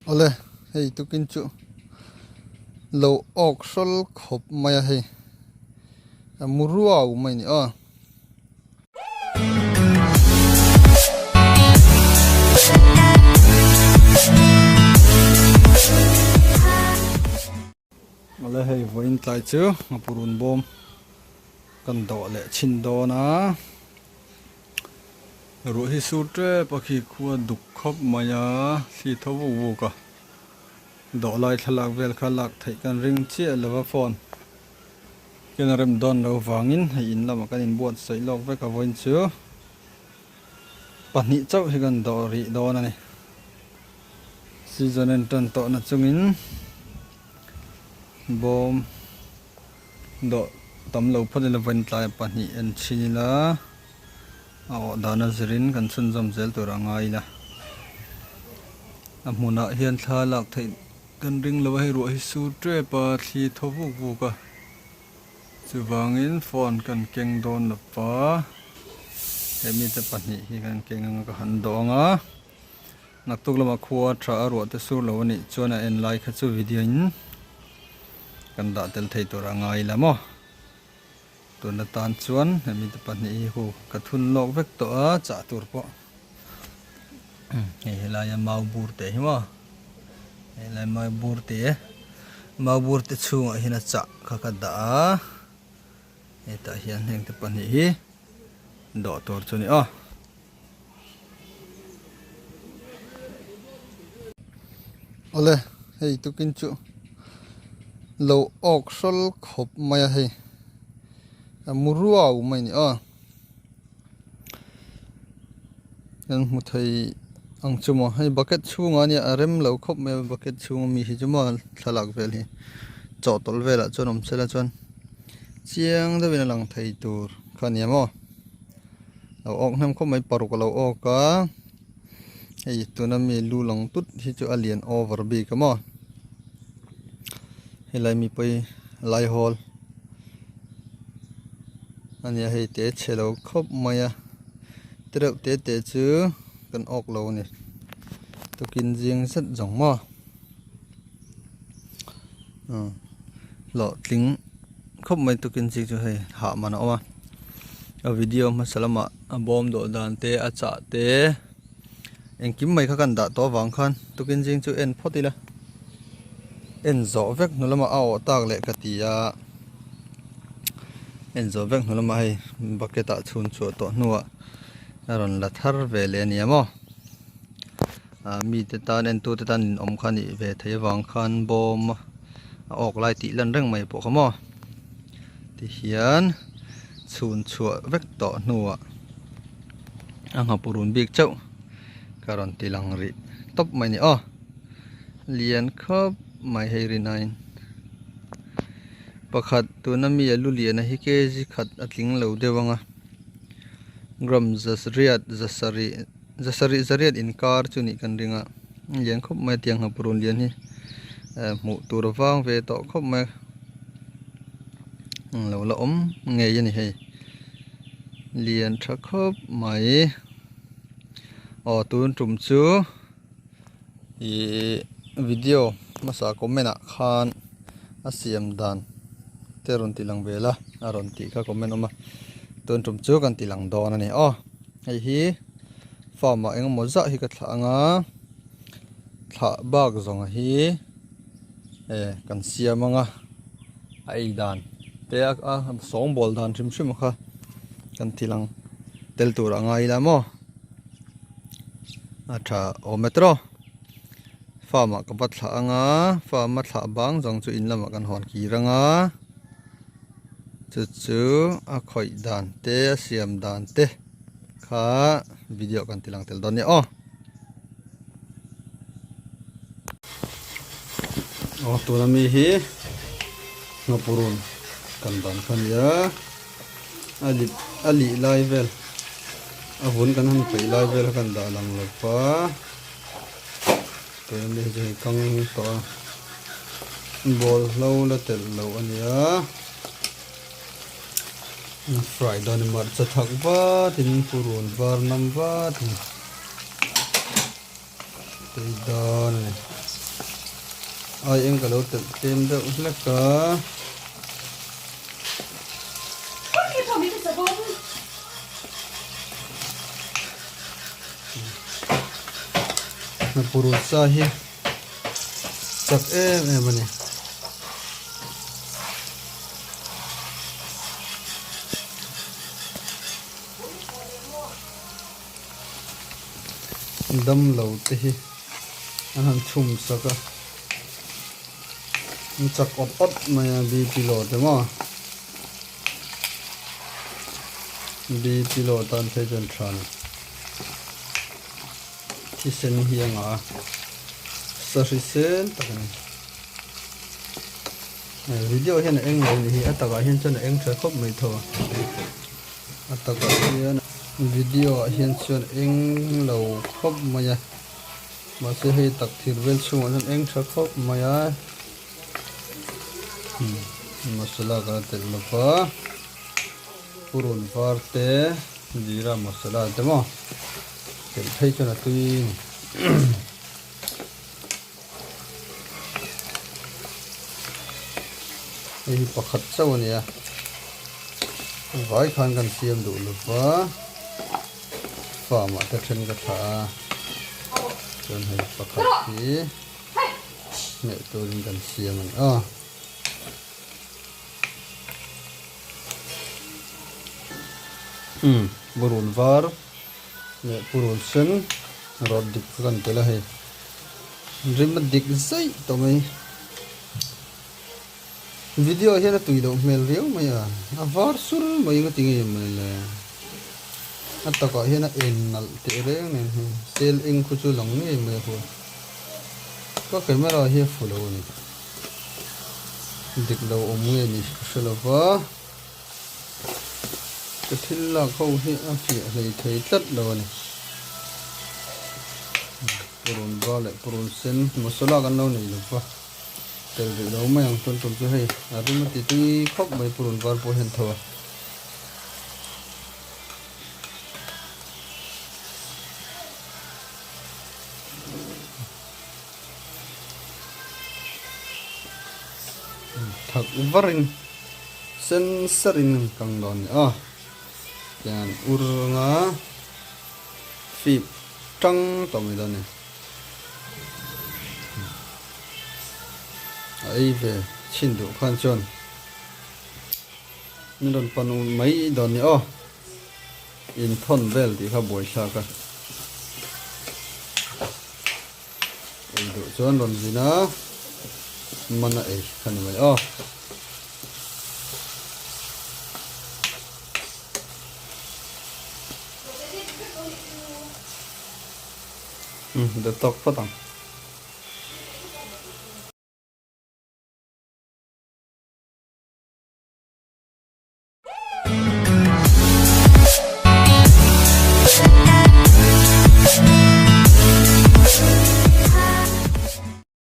Awle hei tukin chu lo awk hrawl khawp mai a hei a mu ruau mai a ni aw. Awle hei vawiin tlai chu ngapurun bawm kan dawh leh chhin dawn a ruah hi sur tep a khi khua duk khawp mai a thli tho vuk vuk a dawh lai thlalak vel kha lak theih kan ring chiah lo va phone ken a rem dawn lo vangin hei in lamah kan inbuatsaih lawk vek a vawiin chu pahnih chauh hi kan dawh rih dawn a ni. Season en tan tawh na chungin bawm dawh tam lo phawt ila vawiin tlai pahnih en chhin ila a awh dan a zirin kan chhunzawm zel tur a ngai ila a hmunah hian thla lak theih kan ring lo a hei ruah hi sur tep a thli thaw vuk vuk a chuvangin phone kan keng dawn lova he mite pahnih hi kan keng anga ka han dawh ang a. Naktuk lamah khua tha a ruah te sur lo a nih chuan a en lai kha chu video in kan dah tel thei tur a ngai la maw. Tun atan chuan hemi te pahnih hi hu ka thun lawk vek tawh a chah tur pawh hei helaia mau bur te hi maw helai mau bur te mau bur te chhungah hian a chah kha ka dah a hetah hian heng te pahnih hi dawh tur chu a ni aw. Awle hei tukin chu lo awk hrawl khawp mai a hei a mu ruau mai a ni aw kan hmu thei ang chu maw hei bucket chhungah ania a rem lo khawp mai a bucket chhunga mi hi chu maw thlalak vel hi chawhtawlh velah chuan awm sela chuan chiang deuhin a lang thei tur kha a ni a maw. Lo awk hnem khawp mai paruk a lo awk a hei tuna mi lu lang tut hi chu a lian over bik a maw helai mi pawh hi lai hawl a nia hei te chhe lo khawp mai a te reuh te te chu kan awk lo a ni tukin zing zet zawng maw hlawhtling khawp mai tukin zing chu hei hah man a awm a a video hmasa lamah a bawm dawh dan te a chah te engkim mai kha kan dah tawh avang khan tukin zing chu en phawt ila en zawh vek hnu lamah a awh tak leh ka ti a en zawh vek hnu lamah hei bucket ah chhun chhuah tawh hnuah a rawn la thar ve leh a ni a maw. Ah mite tan entute tan in awm kha nih ve theih avang khan bawm a awk lai tih lan reng mai pawh kha maw tihian chhun chhuah vek tawh hnuah a nghapurun bik chauh ka rawn ti lang rih tawp mai a ni aw lian khawp mai hei rinaiin pakhat tuna mi a lu lian a hi kg khat a tling lo deuh ang a gram zasriat zasarih. Zasarih zariat inkar chu nih kan ring a lian khawp mai a tiang hnap run lian hi eh hmuh tur a vang ve tawh khawp mai a lo la awm ngei a ni hei lian tha khawp mai aw tun tum chu ihh video hmasa comment ah khan a siam dan te rawn ti lang vel a a rawn tih kha comment awm a tun tum chu kan ti lang dawn a ni aw. Hei hi farm ah engemaw zah hi ka thlah anga thlah bak zawng hi eh kan siam anga a ei dan te a sawngbawl dan hrim hrim kha kan ti lang tel tur a ngai ila maw a tha awm e tawh farm ah ka va thlah anga farm a thlah bang zawng chu in lamah kan hawn kir anga. Chu chu a khawih dan te a siam dan te kha video kan ti lang tel dawn nia aw. Aw tuna mi hi nghapurun kan dan kha nia a lip a lih lai vel a vun kan han peih lai vel kha kan dah lang lo va tuna mi hi chu hei kang tawh a. Bawlhlo la telh loh a nia fry dawn a hmarcha thak vatin purun var nam vatin tui dawn a ni. Ai eng ka lo telh tlem deuh hlek a. Hnapurun sa hi chak em em a ni. Damlo te hi an han chhum sak a, an chak awt awt mai a BP load te maw BP load tan phei chuan tha a ni thisen hi a ngah a sa hrisel tak a ni video hian a eng lo ni hi a takah hian chuan a eng tha khawp mai tho a. A takah hian video ah hian chuan eng lo khawp mai a mahse hei tak thir vel chhungah hian eng tha khawp mai a masala kan la telh lo va purun var te jeera masala te maw telh phei chuan a tui a ni. Hei hi pakhat chauh a ni a vai khan kan siam duh lo va farm ah te then ka thlah a chuan hei pakhat hi hneh turin kan siam a ni a. Purun var leh purun sen rawt dik kha kan tel a hei rim a dik zaih tawh mai video ah hian a tui loh hmel riau mai a a var sur mai nga ti nge mai le a takah hian a en nalh teh reng nen hei sel eng khu chu lang ngei mai a huan ka camera hi a fu lo a ni dik lo awm nge ni ka hre lo va. Ka thil lak ho hi a fiah hlei thei tlat lo a ni. Purun var leh purun sen masala kan lo nei lo va, tel rih lo mai ang tun tum chu hei a rim a ti tui khawp mai purun var pawh hian tho a. Thak varin sen sarin an kang dawn a ni a tiang ur anga fip tang tawh mai dawn a ni a ei ve chhin duh khan chuan min rawn pan mai dawn a ni aw. Inthawn vel tih kha buaithlak a ei duh chuan rawn zin a man a ei kha ni mai aw. Umm dawt tawk phawt ang.